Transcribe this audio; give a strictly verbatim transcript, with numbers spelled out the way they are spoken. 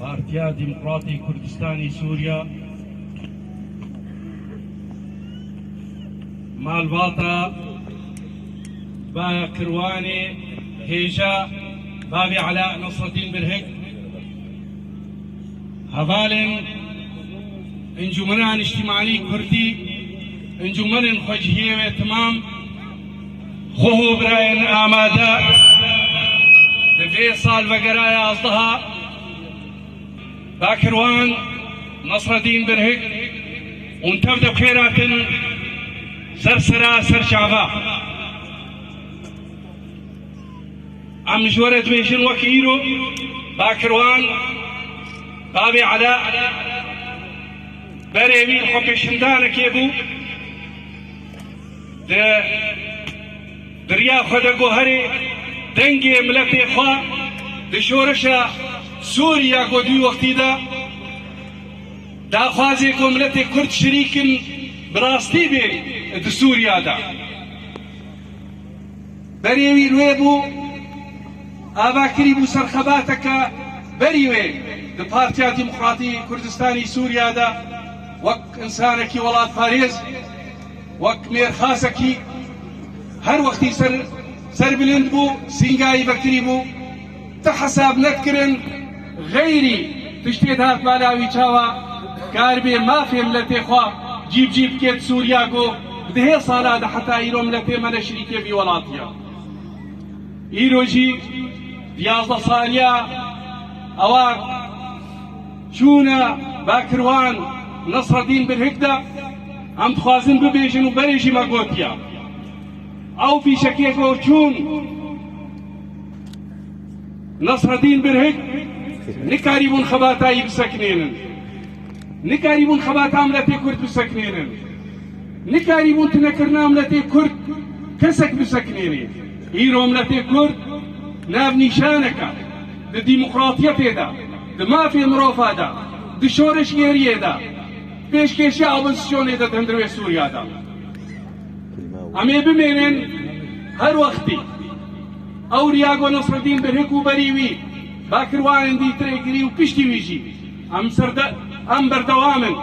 Partiya Demokratî Kurdistanî Sûriya malbata Bakirwanê hêja Bavê Ela Nasreddîn Birhik, hevalên Encûmena Niştimanî Kurdî, encûmenên xwecihiyê wê timam, xweho birayên amade di vê salvegera yazdeha Bakirwan Nasreddîn Birhik û tev de xêratin ser sera ser çava. Em ji we re dibêjin wek îro Bakirwan Bavê Ela berê wî xwepêşandanekê bû. Di, di riya xwe de got herê dengê miletê xwe di şoreşa Sûriya ku dû wextî de daxwazê ku miletê Kurd şirîk in bi rastî bê di Sûriya de. Berê wî wê bû, ava kirî bû ser xebateke berî wê di Partiya Demokratî Kurdistanî Sûriya de wek însanekî welatparêz, wek mêrxasekî her wextî ser, serbilind bû, sîngayî vekirî bû. Ti hesab nedikirin, xeyrî tiştê dihat bala wî çawa karibê mafê miletê xwe cîbcîb bikêt Sûriya ku bi dehê sala de heta îro miletê me ne şirîkê vî welatiya. Îro jî di yazdeh saliya ewa çûna Bakirwan Nasreddîn Birhik de em dixwazin bibêjin û berê jî me gotiya. Ew fîşekê ku çûn Nasreddîn Birhik nikarîbûn xebatayî bisekinênin. Nikarîbûn xebata miletê Kurd bisekinênin. Nikarîbûn tunekirina miletê Kurd kesek bisekinênê. Îro miletê Kurd navnîşaneke di demokratiyetê de, di mafê mirova de, di şoreşgeriyê de, pêşkêşiya opozisyonê de di hundirê Sûriya de. Em ê bimênin her wextî. Ew riya ku Nasreddîn Birhik û berî wî Bakirwanên dîtirê kirî û piştî wî jî em serde, em berdewam in.